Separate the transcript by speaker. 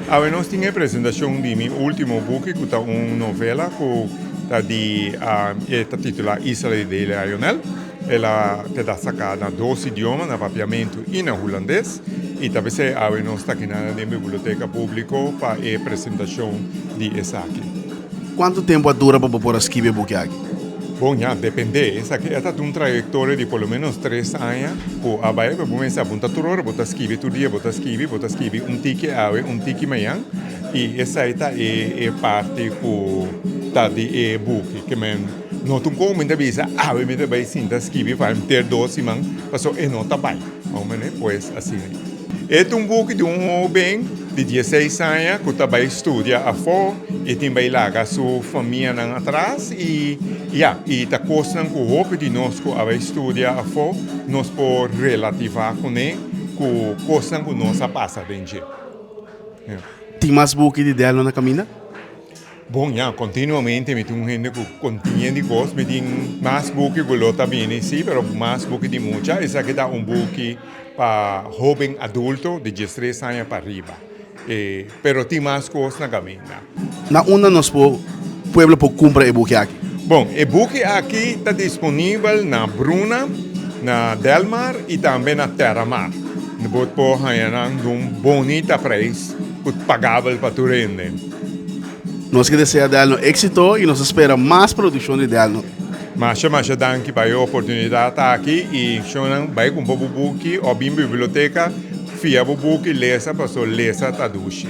Speaker 1: Awe nos tin e presentashon di mi último buki, ku ta un novela ku ta di e ta titulá Isla di Delia Ionel. El a keda saká na dos idioma, na papiamentu i na hulandes. I ta p'esei awe nos ta akinan den Biblioteka Públiko pa e presentashon di esaki.
Speaker 2: Kuantu tempu a dura pa bo por a skibi e buki aki?
Speaker 1: Bon, ya, dependé. Esaki e ta un trayektoria di por lo ménos 3 aña ku a bai. Bo mester apunta tur ora bo ta skibi, tur dia bo ta skibi, bo ta skibi un tiki awe, un tiki mañan. I esei ta e parti ku ta di e buki. Ke men no ta un kos mi ta bisa, awe mi ta bai sinta skibi pa henter 2 siman, pasobra e no ta bai. Pues asina. E ta un buki di un hóben di 16 aña ku ta bai studia afó i tin bai laga su famianan atras i ya, i ta kosnan ku hopi di nos ku a bai studia afó nos por relativá kuné, ku kosnan ku nos a pasa den dje. Ja.
Speaker 2: Tin mas buki di Delno na kaminda?
Speaker 1: Bon, ja, kontinuamente mi tin un hende ku kontiñe di kos, mi tin mas buki ku lo ta bini, sí, pero mas buki di mucha. Esaki ta un buki pa hóben adulto di 13 aña pa riba. Pero tin mas kos na kaminda.
Speaker 2: Na unda nos por, pueblo por kumpra e buki aki?
Speaker 1: Bon, e buki aki ta disponibel na Bruna, na Delmar i tambe na Terramar. Bo por haña nan na un bunita preis, ku pagabel pa tur hende.
Speaker 2: Nos ke deseá Delno éksito i nos ta spera mas produkshon di Delno.
Speaker 1: Masha, masha danki pa e oportunidat aki i shonnan bai kumpra bo buki òf bin biblioteka, fia bo buki, lesa, pasobra lesa ta dushi.